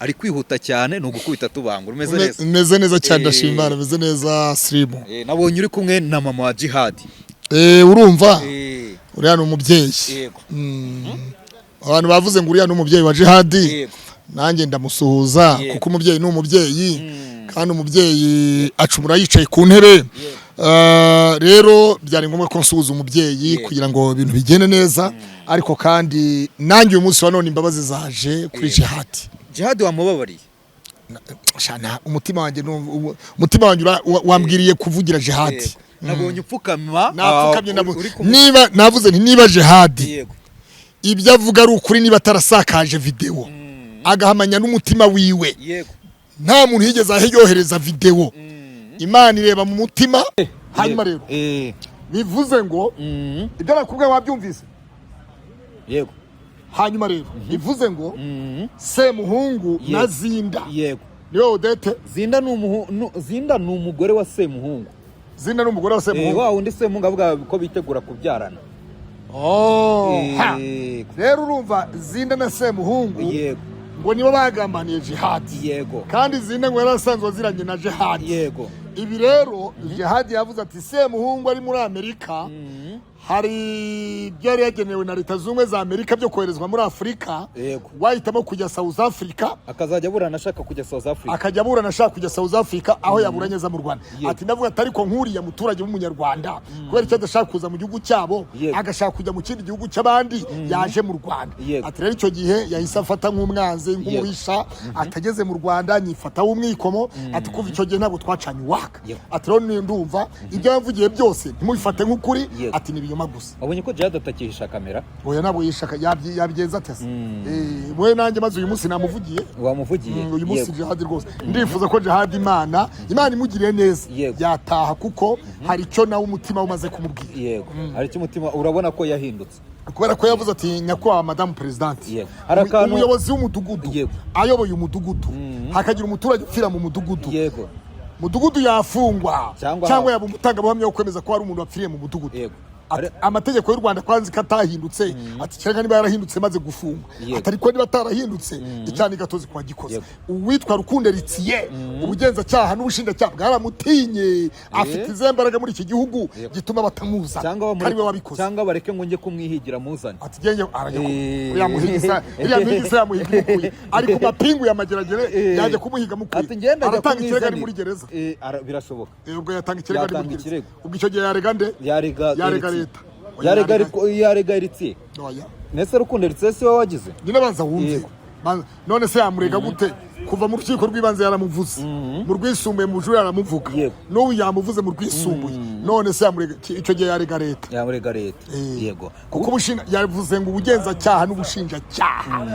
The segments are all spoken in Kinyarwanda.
Ari kwihuta cyane, ni ugukubita tubangura. Umeze neza? Meze neza cyane, ndashima Imana, meze neza, Sirimu. Nabonye uri kumwe na mama wa Jihadi. Urumva, uriya ni umubyeyi. Abantu bavuze ngo uriya ni umubyeyi wa Jihadi. Nanjye ndamusuhuza, kuko umubyeyi ni umubyeyi, kandi umubyeyi acumura yicaye ku ntebe. Rero byari ngombwa ko nsuhuza umubyeyi kugira ngo ibintu bigende neza. Ariko kandi nanjye uyu munsi wa none imbabazi zaje kuri Jihadi. Jihadi wamubabariye? Shana, umutima wanjye umutima wanjye wambwiriye kuvugira Jihadi. Nabonye upfukama. Napfukamye. Uri Niba navuze nti niba Jihadi ibyo avuga ari ukuri, niba atarasakaje videwo, agahamanya n'umutima wiwe, nta muntu yigeze yohereza videwo, Imana ireba mu mutima. Hanyuma rero bivuze ngo ibyo nakubwiye wabyumvise. Yego. Hanyuma rero bivuze ngo Semuhungu na Zinda, niwe Odete. Zinda ni umugore wa Semuhungu. Zinda ni umugore wa Semuhungu. Wa wundi Semuhungu avuga ko bitegura kubyarana. Oh, ha. Rero urumva, Zinda na Semuhungu ngo nibo bagambaniye Jihadi, kandi Zinda ngo yari asanzwe aziranye na Jihadi. Ibi rero Jihadi yavuze ati Semuhungu ari muri Amerika, hari ibyo yari yagenewe na Leta Zunze Ubumwe za Amerika byo koherezwa muri Afurika, wahitamo kujya South Africa. Akazajya aburana ashaka kujya South Africa. Akajya aburana ashaka kujya South Africa aho yaburanye aza mu Rwanda. Ati ndavuga ati ariko nk'uriya muturage w'umunyarwanda, kubera icyo adashaka kuza mu gihugu cyabo, agashaka kujya mu kindi gihugu cy'abandi, yaje mu Rwanda? Ati rero icyo gihe yahise afata nk'umwanzi, nk'umubisha, atageze mu Rwanda nyifataho umwikomo. Ati kuva icyo gihe ntabwo twacanye uwaka. Ati rero ndumva ibyo yavugiye byose ntimubifate nk'ukuri. Ati ni ibinyoma gusa. Wabonye ko Jihad atakihisha kamera? Oya, ntabwo yishaka, yabigenza ate se? We nanjye maze uyu munsi namuvugiye. Wamuvugiye. Uyu munsi Jihadi rwose ndifuza ko Jihadi Imana imugiriye neza, yataha, kuko hari icyo nawe umutima we umaze kumubwira. Yego, hari icyo umutima, urabona ko yahindutse. Kubera ko yavuze ati nyakubahwa madamu perezidante, Hari akantu- umuyobozi w'umudugudu ayoboye umudugudu, hakagira umuturage upfira mu mudugudu, mudugudu yafungwa cyangwa yaba umutangabuhamya wo kwemeza ko hari umuntu wapfiriye mu mudugudu. Ati, amategeko y'u Rwanda kwanze ko atahindutse, ati kereka niba yarahindutse maze gufungwa. Ati ariko niba atarahindutse, icyaha ni gatozi kwa gikoze. Uwitwa Rukundo Eritiye, ubugenzacyaha n'ubushinjacyaha bwaramutinye, afite izihe mbaraga muri iki gihugu gituma batamuza Cyangwa ko ari we wabikoze? Cyangwa bareke ngo njye kumwihigira muzane. Ati genge arajya uriya muhigisa, uriya muhigisa yamuhiga imukuye ari ku mapingu ya Mageragere. Yajya kumuhiga mukuye? Ati ngenda ajya Aratanga ikirego ari kumwizanira. muri gereza. Birashoboka. Ubwo yatanga ikirego ari muri Yatanga gereza. ikirego. Ubwo icyo gihe yarega nde? Yarega Yarega Eritiye. leta. Oya, Yarega, yarega Eritiye. Oya. Nese Rukundo Eritiye si we wagize? Nyine banza wumve. None se yamurega gute? Kuva mu rukiko rw'ibanze yaramuvuze, mu rwisumbuye, mu bujurire aramuvuga, n'ubu yamuvuze mu rwisumbuye. None se yamurega icyo gihe yarega leta? Yamurega leta. Kuko yavuze ngo ubugenzacyaha n'ubushinjacyaha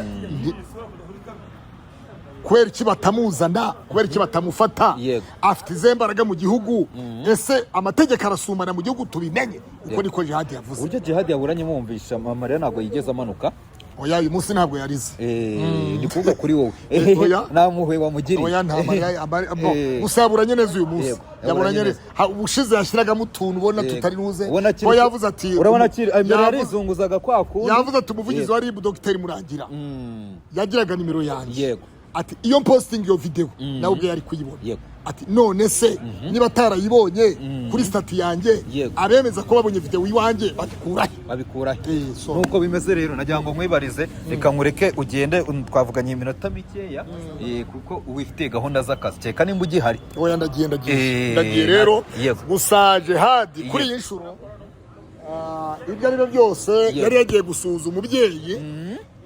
kubera iki batamuzana? Kubera iki batamufata? Afite izihe mbaraga mu gihugu? Ese amategeko arasumbana mu gihugu? Tubimenye uko niko Jihadi yavuze. Uburyo Jihad yaburanye mwumvisha amarira ntabwo yigeze amanuka. Oya, uyu munsi ntabwo yarize. Ni kuvuga kuri wowe. Oya. Nta mpuhwe wamugiriye. Oya, nta marira, bo, gusa yaburanye neza uyu munsi. Yaburanye Yaburanye neza. Ubushize yashyiragamo utuntu ubona tutari nuze. Ubona akiri Bo yavuze ati urabona akiri mbere yarizunguzaga kwa kundi. Yavuze ati umuvugizi wa RIB Dr Murangira yagiraga nimero yanjye. Ati iyo posting iyo video nawe ubwe yari kuyibona. Ati none se niba atarayibonye kuri status yanjye, abemeza ko babonye video iwanjye babikurahe? Babikurahe? So. Nuko bimeze rero, nagira ngo nkwibarize. Reka nkureke ugende, twavuganye iminota mikeya, kuko wifitiye gahunda z'akazi, kereka nimba ugihari. Oya, ndagiye, ndagiye. Ndagiye rero. Gusa Jihadi kuri iyi nshuro, ibyo ari byo byose, yari yagiye gusuhuza umubyeyi.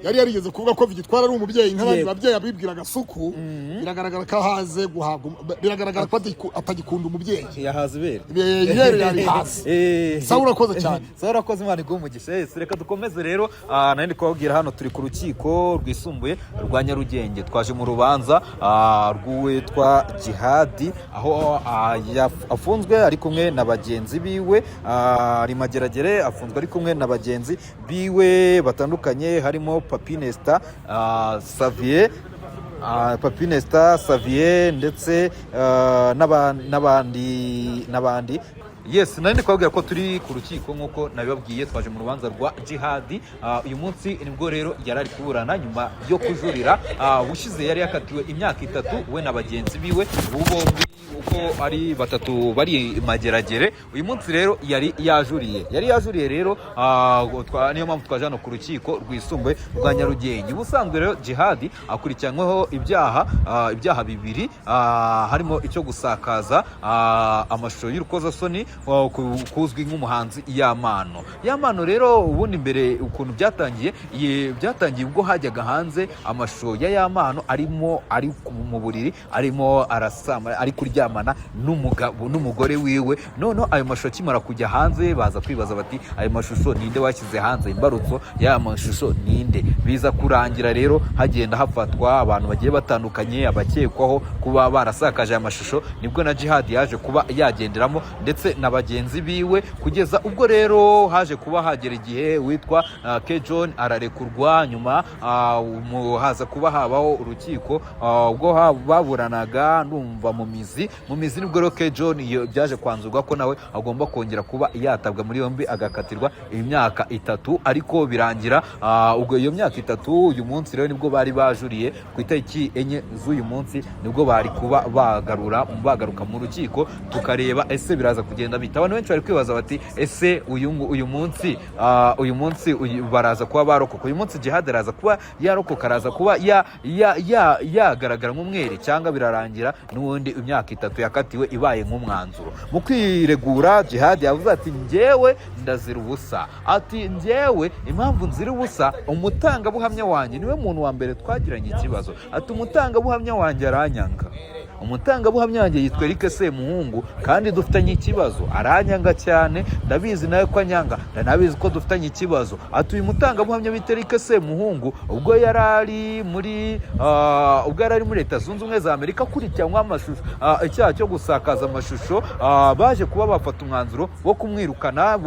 Yari yarigeze kuvuga ko Victoire ari umubyeyi nk'abandi babyeyi abibwiraga suku. Biragaragara ko ahaze guhabwa, biragaragara ko atagikunda umubyeyi. Yahaze ibere. Ibere yari hasi. Sawa, urakoze cyane. Sawa, urakoze, Imana iguhe umugisha. Yes, reka dukomeze rero. Nari ndi kubabwira, hano turi ku rukiko rwisumbuye rwa Nyarugenge. Twaje mu rubanza rw'uwitwa Jihadi, aho afunzwe ari kumwe na bagenzi biwe. Ari Mageragere, afunzwe ari kumwe na bagenzi biwe batandukanye, harimo Papi Nesta, Xavier, Papi Nesta Xavier, ndetse n'abandi n'abandi. Yes, nari ndi kubabwira ko turi ku rukiko nk'uko nabibabwiye, twaje mu rubanza rwa Jihadi. Uyu munsi nibwo rero yari ari kuburana nyuma yo kujurira. Ubushize yari yakatiwe imyaka 3 we na bagenzi biwe, ubu bombi uko ari batatu bari Mageragere. Uyu munsi rero yari yajuriye, yari yajuriye rero, niyo mpamvu twaje hano ku rukiko rwisumbuye rwa Nyarugenge. Ubusanzwe rero Jihadi akurikiranyweho ibyaha bibiri, harimo icyo gusakaza amashusho y'urukozasoni kuzwi nk'umuhanzi Yampano. Yampano rero ubundi mbere ukuntu byatangiye, byatangiye ubwo hajyaga hanze amashusho ya Yampano arimo ari mu buriri, arimo arasama, ari kuryamana n'umugabo n'umugore wiwe. Noneho ayo mashusho akimara kujya hanze, baza kwibaza bati: "Ayo mashusho ninde washyize hanze? Imbarutso y'aya mashusho ninde?" Biza kurangira rero hagenda hafatwa abantu bagiye batandukanye, abakekwaho kuba barasakaje aya mashusho. Nibwo na Jihad yaje kuba yagenderamo ndetse na bagenzi biwe, kugeza ubwo rero haje kuba hagera igihe witwa K John ararekurwa. Nyuma haza kuba habaho urukiko, ubwo baburanaga ndumva mu mizi. Nibwo rero K John iyo byaje kwanzurwa ko nawe agomba kongera kuba yatabwa muri yombi, agakatirwa imyaka 3, ariko birangira ubwo iyo myaka 3. Uyu munsi rero nibwo bari bajuriye, ku itariki 4 z'uyu munsi nibwo bari kuba bagaruka mu rukiko, tukareba ese biraza kugenda bita. Abantu benshi bari kwibaza bati: "Ese uyu munsi baraza kuba barokoka? Uyu munsi Jihad araza kuba yarokoka, araza kuba yagaragara nk'umwere, cyangwa birarangira n'ubundi imyaka 3 yakatiwe ibaye nk'umwanzuro?" Mu kwiregura, Jihad yavuze ati: "Njyewe ndazira ubusa." Ati: "Njyewe impamvu nzira ubusa, umutangabuhamya wanjye niwe muntu wa mbere twagiranye ikibazo." Ati: "Umutangabuhamya wanjye aranyanga. Umutangabuhamya wanjye yitwa Eric Semuhungu, kandi dufitanye ikibazo, aranyanga cyane, ndabizi nawe ko anyanga, ndanabizi ko dufitanye ikibazo." Ati: "Uyu mutangabuhamya bita Eric Semuhungu, ubwo yari ari muri Leta Zunze Ubumwe za Amerika akurikiranyweho amashusho, icyaha cyo gusakaza amashusho, baje kuba bafata umwanzuro wo kumwirukana,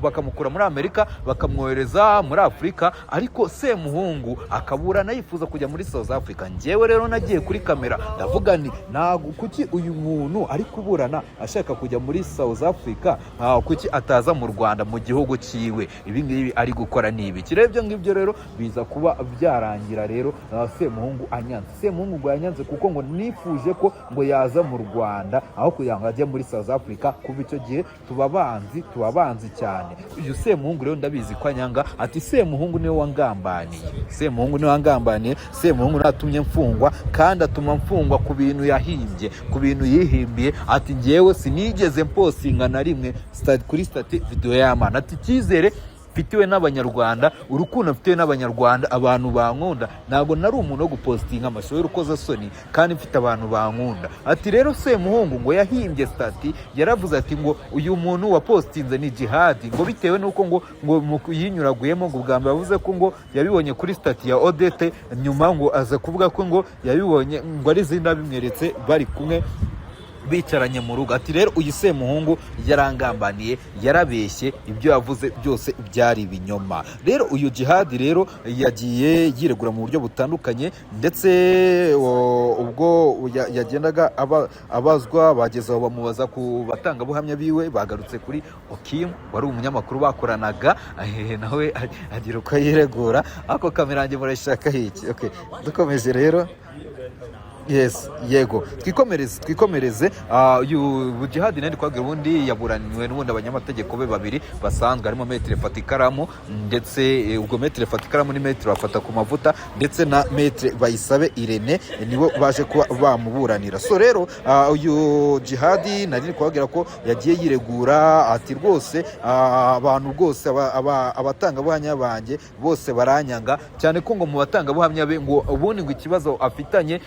bakamukura muri Amerika bakamwohereza muri Afurika, ariko Semuhungu akaburana yifuza kujya muri South Africa. Njyewe rero nagiye kuri kamera ndavuga nti: 'Ntabwo, kuki uyu muntu ari kuburana ashaka kujya muri South Africa? Kuki ataza mu Rwanda, mu gihugu cyiwe? Ibi ngibi ari gukora ni ibiki?' Rero ibyo ngibyo rero biza kuba byarangira rero Semuhungu anyanze." Semuhungu ngo yanyanze kuko ngo nifuje ko ngo yaza mu Rwanda aho kugira ngo ajye muri South Africa. Kuva icyo gihe tuba banzi, tuba banzi cyane. Uyu Semuhungu rero ndabizi ko anyanga. Ati: "Semuhungu niwe wangambaniye, Semuhungu niwe wangambaniye, Semuhungu niwe watumye mfungwa, kandi atuma mfungwa ku bintu yahimbye, ku bintu yihimbiye." Ati: "Njyewe sinigeze mpostinga na rimwe kuri status video y'Amana." Ati: "Icyizere mfitiwe n'Abanyarwanda, urukundo mfitiwe n'Abanyarwanda, abantu bankunda, ntabwo nari umuntu wo gupostinga amashusho y'urukozasoni kandi mfite abantu bankunda." Ati: "Rero Semuhungu ngo yahimbye status, yaravuze ati ngo uyu muntu wapostinze ni Jihadi, ngo bitewe n'uko ngo yinyuraguyemo, ngo ubwa mbere yavuze ko ngo yabibonye kuri status ya Odette, nyuma ngo aza kuvuga ko ngo yabibonye ngo ari Zinda bimweretse bari kumwe bicaranye mu rugo." Ati: "Rero uyu Semuhungu yarangambaniye, yarabeshye, ibyo yavuze byose byari ibinyoma." Rero uyu Jihadi rero yagiye yiregura mu buryo butandukanye, ndetse ubwo yagendaga abazwa, bageze aho bamubaza ku batangabuhamya biwe, bagarutse kuri Okim wari umunyamakuru bakoranaga, nawe agira uko yiregura. Ako kamera yanjye murayishaka iki? Okay, dukomeje rero. Yes, yego, twikomereze, twikomereze. Uyu Jihadi nari kwabwira, ubundi yaburaniwe n'ubundi abanyamategeko be babiri basanzwe, harimo Maître Fatikaramu, ndetse ubwo Maître Fatikaramu ni Maître bafata ku mavuta, ndetse na Maître Bayisabe Irene, nibo baje kuba bamuburanira. So rero uyu Jihadi nari kubabwira ko yagiye yiregura, ati: "Rwose abantu rwose abatangabuhamya banjye bose baranyanga cyane." Ko ngo mu batangabuhamya be, ngo ubundi ngo ikibazo afitanye,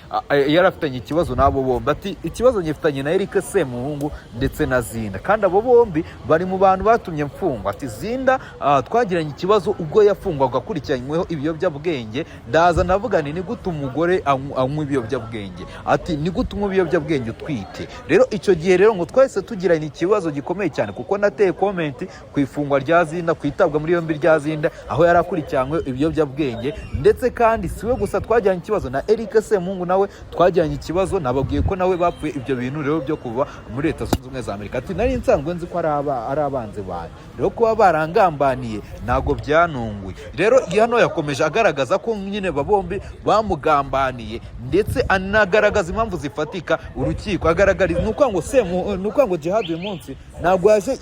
yari afitanye ikibazo n'abo bombi. Ati: "Ikibazo nyifitanye na Eric Semuhungu ndetse na Zinda, kandi abo bombi bari mu bantu batumye mfungwa." Ati: "Zinda twagiranye ikibazo ubwo yafungwaga akurikiranyweho ibiyobyabwenge, ndaza ndavuga nti: 'Ni gute umugore anywa ibiyobyabwenge?' Ati: 'Ni gute unywa ibiyobyabwenge utwite?' Rero icyo gihe rero ngo twahise tugiranye ikibazo gikomeye cyane, kuko nateye comment ku ifungwa rya Zinda, ku itabwa muri yombi rya Zinda aho yari akurikiranywe ibiyobyabwenge. Ndetse kandi si we gusa twagiranye ikibazo, na Eric Semuhungu nawe twagiranye ikibazo." Twajyanye ikibazo, nababwiye ko nawe bapfuye ibyo bintu rero byo kuva muri Leta Zunze Ubumwe za Amerika. Ati nari nsanzwe nzi ko ari abanzi banjye, rero kuba barangambaniye ntabwo byanunguye. Rero hano yakomeje agaragaza ko nyine bombi bamugambaniye, ndetse anagaragaza impamvu zifatika urukiko agaragariza. Ni ukuvuga ngo Jihad uyu munsi ntabwo yaje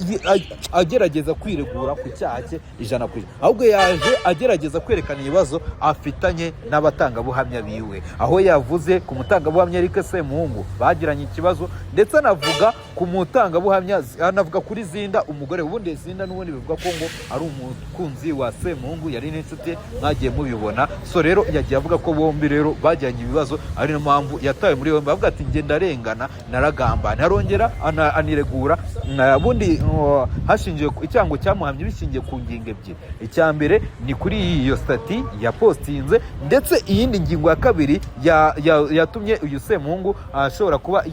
agerageza kwiregura ku cyaha cye 100%, ahubwo yaje agerageza kwerekana ibibazo afitanye n'abatangabuhamya biwe, aho yavuze ku mutangabuhamya Eric Semuhungu bagiranye ikibazo, ndetse anavuga ku mutangabuhamya, anavuga kuri Zinda umugore. Ubundi Zinda n'ubundi bivuga ko ngo ari umukunzi wa Semuhungu, yari n'inshuti ye, mwagiye mubibona. So rero yagiye avuga ko bombi rero bagiranye ibibazo, ari nayo mpamvu yatawe muri yombi. Avuga ati njye ndarengana, naragambana. Arongera aniregura. Ubundi hashingiwe icyango cyamuhamye bishingiye ku ngingo ebyiri. Icya mbere ni kuri iyo status yapostinze, ndetse iyindi ngingo ya kabiri yatumye uyu Semuhungu ashobora kuba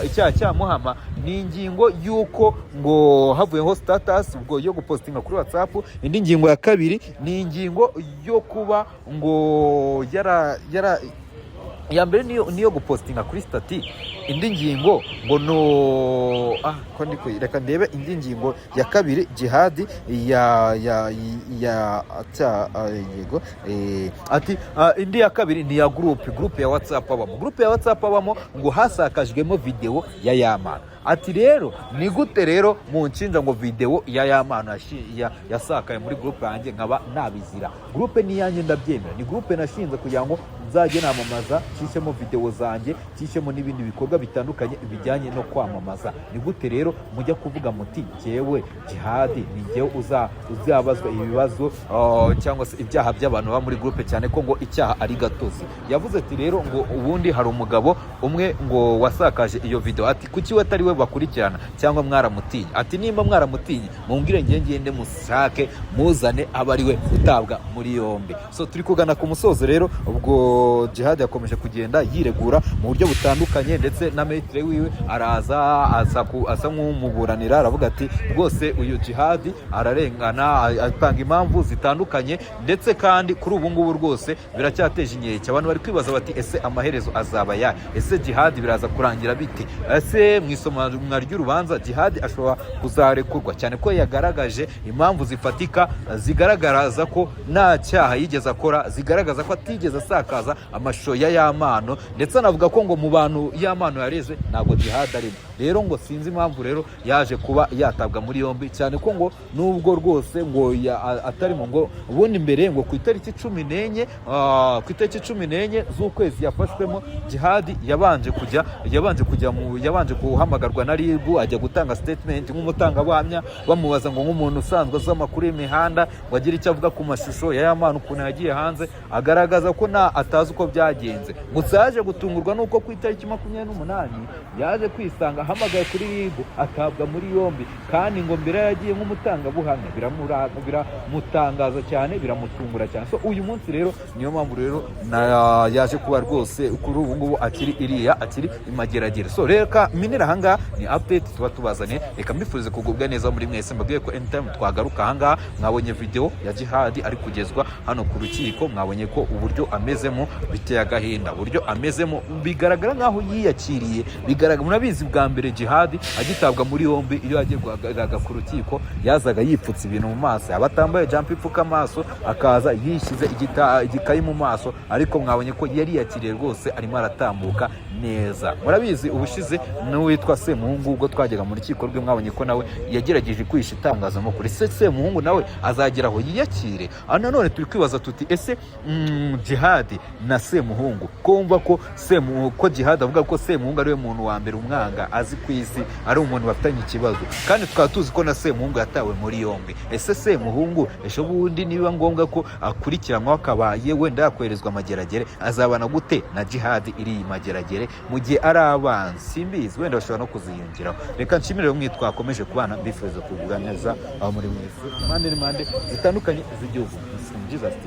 icyaha cyamuhama ni ingingo y'uko ngo havuyeho status ubwo yo gupostinga kuri WhatsApp. Indi ngingo ya kabiri ni ingingo yo kuba ngo yara iya mbere niyo gupostinga kuri status. Indi ngingo ngo no ko ndi reka ndebe indi ngingo ya kabiri Jihadi ya ata yego, ati indi ya kabiri ni ya groupe ya WhatsApp abamo, groupe ya WhatsApp abamo ngo hasakajwemo video ya Yamana. Ati rero ni gute rero munshinja ngo video ya Yamana yasakaye muri groupe yanjye nkaba nabizira? Groupe ni iyanjye, ndabyemera, ni groupe nashinze kugira ngo nzajye namamaza, nshishemo video zanjye, nshishemo n'ibindi bikorwa bitandukanye bijyanye no kwamamaza. Ni gute rero mujya kuvuga muti jyewe Jihadi ni jyewe uzabazwa ibibazo cyangwa se ibyaha by'abantu baba muri groupe, cyane ko ngo icyaha ari gatozi? Yavuze ati rero ngo ubundi hari umugabo umwe ngo wasakaje iyo video. Ati kuki we atari we bakurikirana, cyangwa mwaramutinye? Ati nimba mwaramutinye mumbwire, ngiye ngende mushake muzane, abe ari we utabwa muri yombi. So turi kugana ku musozo rero. Ubwo Jihad yakomeje kugenda yiregura mu buryo butandukanye, ndetse na maître wiwe araza asa nk'umuburanira, aravuga ati rwose uyu Jihad ararengana, atanga impamvu zitandukanye. Ndetse kandi kuri ubu ngubu rwose biracyateje inkeke. Abantu bari kwibaza bati ese amaherezo azaba ya ese Jihad biraza kurangira bite? Ese mu isomwa ry'urubanza Jihad ashobora kuzarekurwa, cyane ko yagaragaje impamvu zifatika zigaragaza ko nta cyaha yigeze akora, zigaragaza ko atigeze asakaza amashusho ya Yamano, ndetse anavuga ko ngo mu bantu Yamano yareze ntabwo Jihad arimo. Rero ngo sinzi impamvu rero yaje kuba yatabwa muri yombi, cyane ko ngo nubwo rwose ngo atarimo, ngo ubundi mbere ngo ku itariki 14, ku itariki 14 z'ukwezi yafashwemo, Jihad yabanje kujya mu yabanje guhamagarwa na RIB, ajya gutanga statement nk'umutangabuhamya, bamubaza ngo nk'umuntu usanzwe azi amakuru y'imihanda ngo agire icyo avuga ku mashusho ya Yamano ukuntu yagiye hanze, agaragaza ko nta atazi uko byagenze. Gusa yaje gutungurwa n'uko ku itariki 28 yaje kwisanga ahamagaye kuri RIB, atabwa muri yombi, kandi ngo mbere yagiye nk'umutangabuhamya. Biramutangaza cyane, biramutungura cyane. So uyu munsi rero niyo mpamvu rero yaje kuba rwose kuri ubu ngubu akiri iriya, akiri imageragere. So reka minira ahangaha, ni update tuba tubazaniye. Reka mbifurize kugubwa neza muri mwese, mbabwiye ko anytime twagaruka ahangaha. Mwabonye video ya Jihad ari kugezwa hano ku rukiko, mwabonye ko uburyo amezemo biteye agahinda, uburyo amezemo bigaragara nkaho yiyakiriye, bigaragara. Murabizi, bwa mbere Jihad agitabwa muri yombi, iyo yagerwaga ku rukiko yazaga yipfutse ibintu mu maso, yaba atambaye jumper ipfuka amaso akaza yishyize igikayi mu maso, ariko mwabonye ko yari yakiriye rwose, arimo aratambuka neza. Murabizi, ubushize n'uwitwa Semuhungu ubwo twajyaga mu rukiko rwe, mwabonye ko nawe yagerageje kwihisha itangazamakuru. Ese Semuhungu nawe azagera aho yiyakire? Aha nanone turi kwibaza tuti ese Jihad na Semuhungu, ko wumva ko ko Jihad avuga ko Semuhungu ariwe muntu wa mbere umwanga azi ku isi, ari umuntu bafitanye ikibazo, kandi tukaba tuzi ko na Semuhungu yatawe muri yombi, ese Semuhungu ejo bundi nibiba ngombwa ko akurikiranwa akaba ye wenda yakoherezwa amageragere, azabana gute na Jihad iri mageragere mu gihe ari abanzi? Simbizi, wenda bashobora no kuziyongeraho. Reka nshimire mwe twakomeje kubana, mbifuriza kugubwa neza aho muri mwese, impande n'impande zitandukanye z'igihugu. Jesus TV.